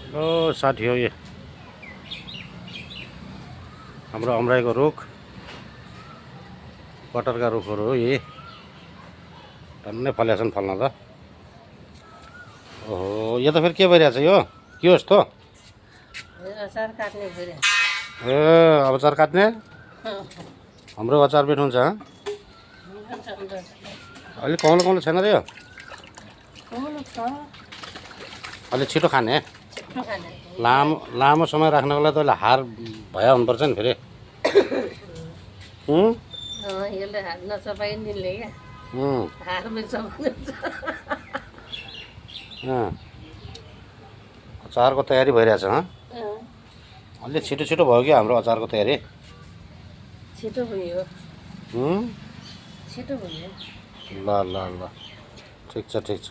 ओ साथी हो ये हाम्रो अमराईको रुख कटहरका रुखहरू हो ये टन्नै फलेका छन् फल्न त। ओहो यो त फेरि के भइरहेछ यो के हो यस्तो? अचार काट्ने भइरहेको ए अब अचार काट्ने हाम्रो अचार पनि हुन्छ अलिक कौलो कौलो छैन र यो छ अलि छिटो खाने छिट्टो खाने लामो समय राख्नको लागि त अहिले हार भया हुनुपर्छ नि फेरि। यसले हात नचपाइदिनले क्या हारमै चपाउँछ। अचारको तयारी भइरहेछ अलि छिटो छिटो भयो कि हाम्रो अचारको तयारी। छिटो भयो छिटो भयो। ल ल ल ठिक छ ठिक छ।